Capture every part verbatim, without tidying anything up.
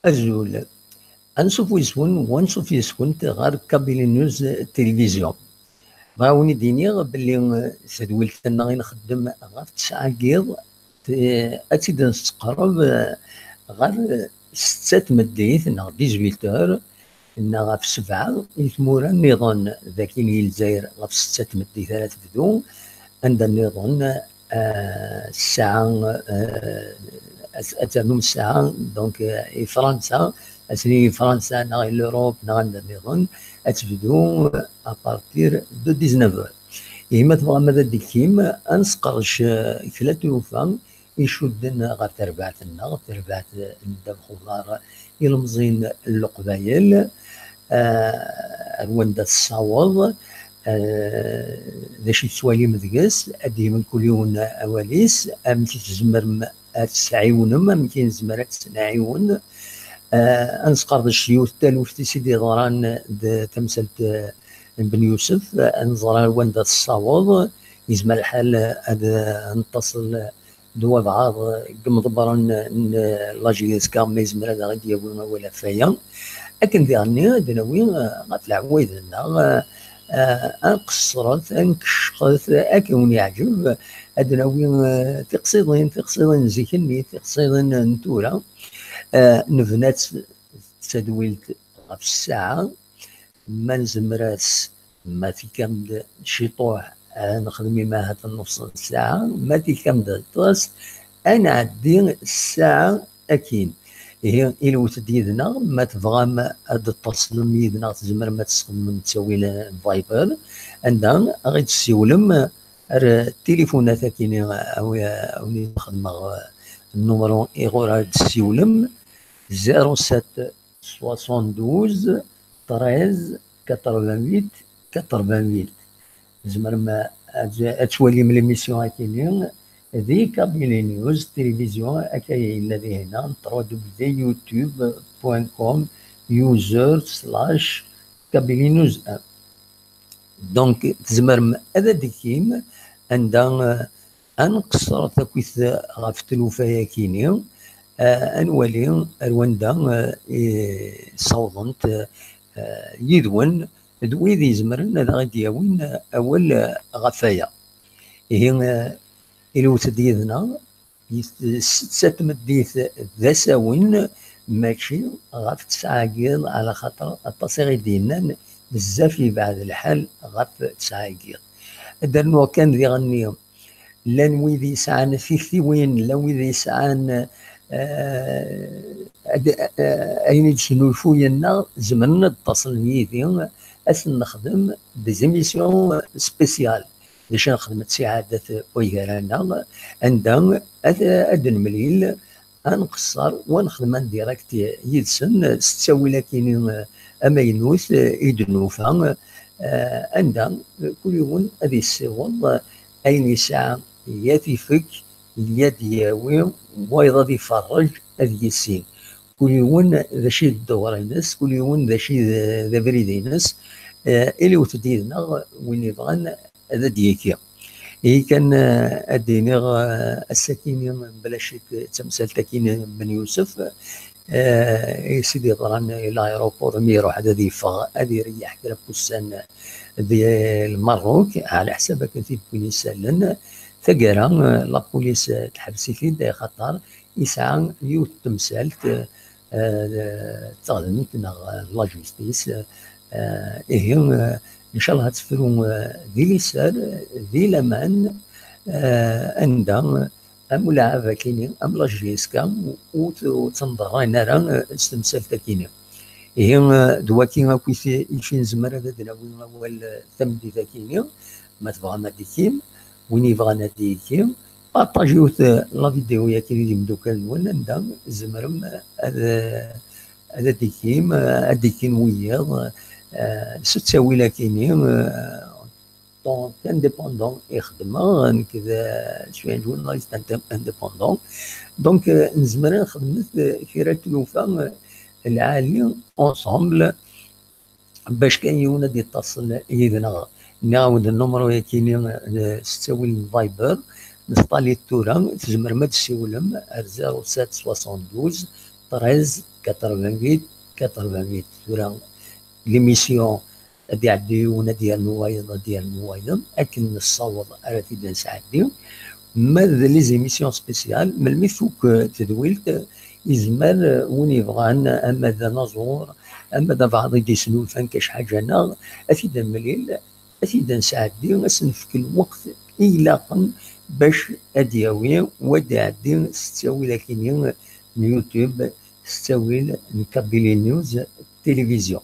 Azul. Ansuf yes-wen, wansuf yes-went ɣer Kabili News Télévision. Bɣiɣ ad wen-id-iniɣ belli tadwilt-nneɣ i nxeddem ɣef tesɛa n yiḍ, ad tt-id-nesseqreb ɣer setta tmeddit neɣ dix-huit heures, neɣ ɣef sebɛa i tmura nniḍen. Dagi i Lezzayer ɣef setta tmeddit ara tebdu, anda nniḍen, eh, ssaɛa, eh, ad, ad ternum ssaɛa, donc, eh, i Fransa, ad tili i Fransa neɣ i l'Europe neɣ anda nniḍen, ad tebdu à partir de dix-neuf heures. Ihi ma tebɣam ad d-tekkim, ad nesqerdec, eh, kra n tlufa icudden ɣer terbaɛt-nneɣ, terbaɛt n ddabex uḍar ilemẓi n Leqbayel, eh, ar wanda tessaweḍ, eh, d acu i tettwalim deg-s, ad d-yini mkul yiwen awal-is, amek i tzemrem ad tt-tɛiwnem, amek i nezmer ad tt-nɛiwen. Eh, ad nesqerdec yiwet n taluft i s-id-yeḍran d tamsalt, eh, n Ben Yusef, eh, ad nẓer ar wanda tessaweḍ, yezmer lḥal ad, eh, nettaṣel d wabɛaḍ deg imḍebbren n la J S K, ma yezmer ad aɣ-id-yawi awal ɣef waya. Akken diɣenni ad d-nawi, eh, ɣef leɛwayed-nneɣ, eh, eh, ad nqeṣṣret, ad nkeccxet, akken wen-yeɛǧeb, ad d-nawi, eh, tiqsiḍin, tiqsiḍin n zik-nni, tiqsiḍin n tura. Eh, nebna-tt d tadwilt ɣef ssaɛa, ma nezmer-as, ma tikkam-d ciṭuḥ, ad nexdem imahat n nus n ssaɛa, ma tikkam-d aṭas, ad nɛeddi ssaɛa akkin. Ihi, ilwet-d yid-neɣ, ma tebɣam ad d-tettaṣlem yid-neɣ, tzemrem ad tessexdmem ttawil n Viber, anda ad ɣ-id-tessiwlem ar tilifunat akkin, a wi-, a wen-id-xedmeɣ, eh, nnumru iɣur ad d-tessiwlem, zéro sept soixante-douze treize quatre-vingt-huit quatre-vingt-huit. Tzemrem ad, ad twalim l'émission akkin di Kabili News Télévision, akka yella dihin, trois w w w point youtube point com user slash kabili news. Donc, tzemrem ad d-tekkim anda, eh, ad nqeṣṣret akkit ɣef tlufa-yakini, eh, ad nwali ar wanda, eh, i ssawḍent, eh, yid-wen d wid izemren ad aɣ-id-yawin awal, eh, ɣef waya. Ihi, eh, ilwet-d yid-neɣ, yis-, setta tmeddit d asawen, mačči ɣef tesɛa n yiḍ, ɛla xaṭer aṭas i ɣ-id-yennan, bezzaf yebɛed lḥal ɣef tesɛa n yiḍ. Ad d-rnuɣ kan diɣenni, llan wid yesɛan tiktiwin, llan wid yesɛan, eh, ad, eh, ayen i d-snulfuyen neɣ zemren ad d-ttaṣlen yid-i, ad sen-nexdem des émissions spéciales. D acu nexdem d ttiɛadat waygar-aneɣ, anda ad, ad d-nemlil, ad nqeṣṣer, u ad nexdem en direct yid-sen s ttawil akkin amaynut i d-nufa, eh, anda kul yiwen ad yessiweḍ ayen yesɛa, ya ad ifek, ya ad d-yawi, wayeḍ ad iferrej, ad yissin. Kul yiwen d acu i d dduṛ-ines, kul yiwen d acu i d, d abrid-ines. Eh, iliwet-d yid-neɣ win yebɣan ad d-yeki. Ihi kan, eh, ad d-iniɣ, eh, ass-akini, bla ccek, d tamsalt-akini n Ben Yusef, eh, i s-id-yeḍran i l'aéroport, mi iruḥ ad, ad yeffeɣ, ad ireyyeḥ kra n wussan di Lmerruk, ɛla ḥsab akken t-id-wwin isallen. Taggara, eh, la police, eh, teḥbes-it-id, axaṭer yesɛa yiwet n temsalt, eh, eh, d taɣdemt neɣ, eh, la justice, eh, ihi, eh, ncallah ad tefru, eh, di liser, di laman, eh, anda, eh, am ulaɛab akini, am la J S K, ur t-, ur ttenḍerran ara, eh, s temsalt akini. Ihi, eh, d waki akk i t-, i fi nezmer ad d-nawi awal, eh, tameddit akini, ma tebɣam ad d-tekim, win yebɣan ad d-yeki, partajiwet, eh, la vidéo-yaki d imeddukal-nwen, anda tzemrem ad, eh, ad d-tekim, eh, ad d-ekin wiyiḍ, eh, s ttawil akini, eh, tant qu'indépendant i xeddmeɣ, nekk d, eh, je suis un journaliste indé-, indépendant. Donc, eh, nezmer ad nexdmet, eh, kra n tlufa, eh, lɛali ensemble. Bac kan yiwen ad d-ittaṣel yid-neɣ. Nniɣ-awen-d nnumru-yakini, eh, s ttawil n Viber, nesṭali-t tura, tzemrem ad d-tessiwlem ar zéro sept soixante-douze treize quatre-vingt-huit, quatre-vingt-huit. Tura, l'émission ad iɛeddi yiwen, ad yernu wayeḍ, ad yernu wayeḍ, akken nessaweḍ ara t-id-nesɛeddi. Ma d les émissions spéciales, melmi tfuk tedwilt, izmer win yebɣan, ama d anaẓur, ama d abeɛḍ i d-yesnulfan kac ḥaǧa-nneɣ, ad t-id-nemlil, ad t-id-nesɛeddi, ad s-nefk lweqt i ilaqen bac ad d-yawi, u ad d-iɛeddi s ttawil akini n YouTube, s ttawil n Kabylie News Télévision.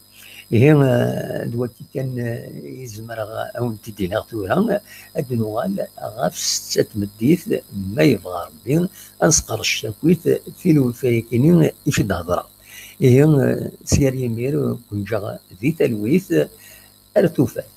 Ihi, eh, d waki kan, eh, i zemreɣ ad wen-t-id-iniɣ tura. Ad nuɣal ɣef setta tmeddit, ma yebɣa Rebbi, ad nesqerrec akkit tilufa-yakini i k-d-hedreɣ. Ihi, eh, s yal imir, eh, ken-ǧǧeɣ di talwit, ar tufat.